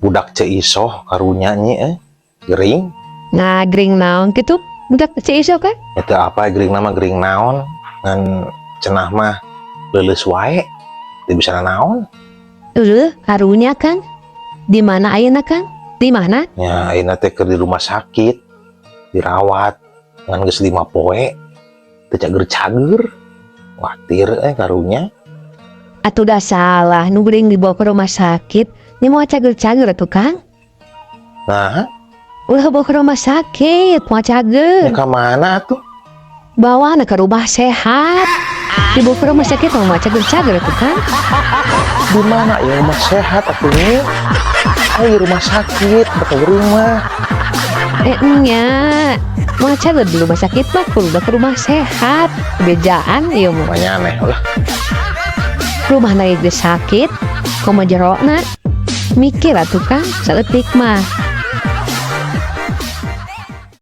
Budak Ceu Isoh karunya, Nyi, eh. Gering. Nah, gering naon gitu? Budak Ceu Isoh kan? Itu apa gering nama gering naon? Ngan cenah mah leuleus wae. Teu bisa naon. Karunya kan? Di mana ayeuna, Kang? Di mana? Ya, ayeuna teh keur di rumah sakit. Dirawat. Ngan geus 5 poe. Teu cager-cager. Watir eh karunya. Atuh udah salah, nu gering dibawa ke rumah sakit. Ini moal cager-cager atuh, Kang. Nah, Ulah bawa ke rumah sakit, moal cager. Ya ka mana atuh? Bawa ke rumah sehat. Dibawa ke rumah sakit moal cager-cager atuh, Kang. Di mana ya rumah sehat atuh, Nyi? Ayo rumah sakit, bakal rumah. Eh, nya. Moal cager di rumah sakit mah kudu ke rumah sehat. Bejaan ieu mah. Makanya aneh lah. Rumah na geus sakit, komo jerona. Mikir atuh, Kang, saeutik mah.